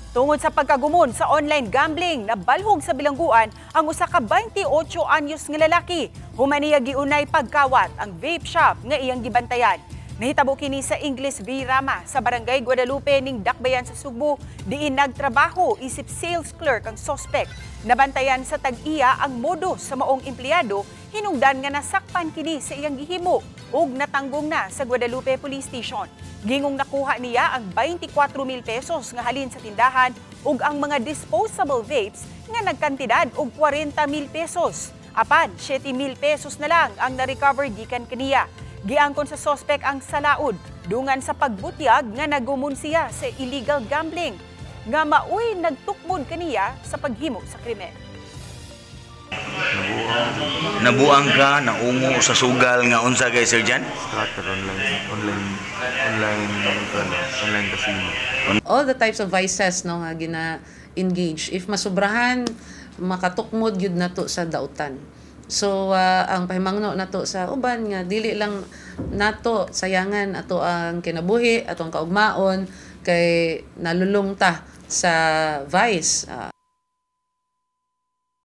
Tungod sa pagkagumon sa online gambling, nabalhog sa bilangguan ang usa ka 28 anyos nga lalaki. Human niya giunay pagkawat ang vape shop nga iyang gibantayan. Nahitabo kini sa English V. Rama sa Barangay Guadalupe ning Dakbayan sa Sugbo, diin nagtrabaho isip sales clerk ang sospek. Nabantayan sa tag-iya ang modus sa maong empleyado, hinungdan nga nasakpan kini sa iyang gihimo ug natanggong na sa Guadalupe Police Station. Gingong nakuha niya ang 24,000 pesos nga halin sa tindahan ug ang mga disposable vapes nga nagkantidad og 40,000 pesos. Apan, 7,000 pesos na lang ang na-recover gikan kaniya. Giangkon sa sospek ang salaud dungan sa pagbutyag nga nagumon siya sa illegal gambling nga maoy nagtukmod kaniya sa paghimo sa krimen. Nabuang ka, naungo sa sugal nga unsa kay Sir Jan? Scatter online ano, online casino. All the types of vices, no, nga gina engage, if masubrahan, makatukmod gyud nato sa dautan. So ang pahimangno nato sa uban nga dili lang nato sayangan ato ang kinabuhi, atong kaugmaon, kay nalulong ta sa vice.